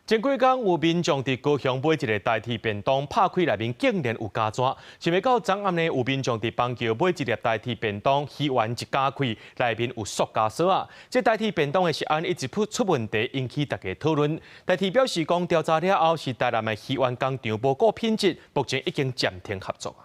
前幾工有民眾佇高雄買一个台鐵便當，拍開內面竟然有膠紙。想袂到昨暗呢，有民眾佇板橋買一粒台鐵便當，魚丸一咬開，內面有塑膠索仔。這台鐵便當的食安一直出問題，引起大家討論。台鐵表示講，調查了後是台南的魚丸工廠無顧品質，目前已經暫停合作。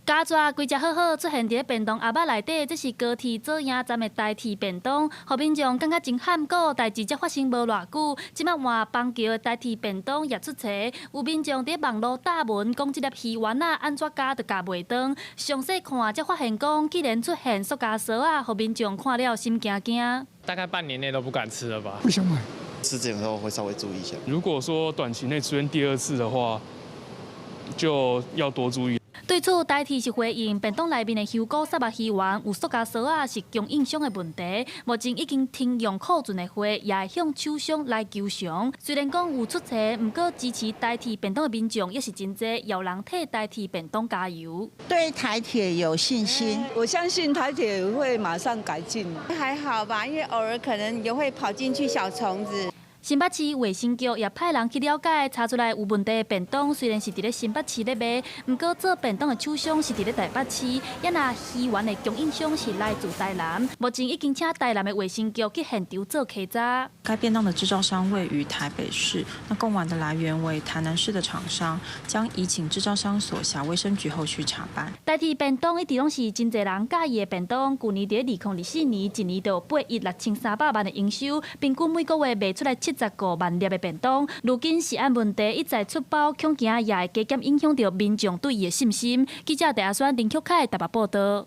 膠紙規隻好好出現佇便當盒仔內底，這是高鐵左營站的台鐵便當，予民眾感覺真罕古，代誌才發生無偌久，這擺換板橋的台鐵便當也出錯，有民眾佇網路貼文講這粒魚丸仔按怎咬都咬袂斷，詳細看才發現講，竟然出現塑膠索仔，予民眾看了心驚驚。大概半年內都不敢吃了吧？不想買。吃這種時候會稍微注意一下。如果說短期內出現第二次的話，就要多注意。對此，台鐵是回應便當內面的香菇沙肉魚丸有塑膠索仔是供應商的問題，目前已經停用庫存的貨，也會向廠商來求償。雖然講有出錯，毋過支持台鐵便當的民眾也是真濟，有人替台鐵便當加油。對台鐵有信心，我相信台鐵會馬上改進。還好吧，因為偶爾可能也會跑進去小蟲子。新北市衛生局也派人去了解，查出來有問題的便當雖然是佇咧新北市咧賣，毋過做便當的廠商是佇咧台北市，也若魚丸的供應商是來自台南，目前已經請台南的衛生局去現場做稽查。該便當的製造商位於台北市，那貢丸的來源為台南市的廠商，將移請製造商所轄衛生局後續查辦。台鐵便當一直攏是真濟人佮意的便當，舊年佇2024年一年就有8億6300萬的營收，平均每個月賣出來75萬粒的便當。如今食安問題一再出包，恐驚也會加減影響著民眾對伊的信心。記者鄭阿宣、林曲凱台北報道。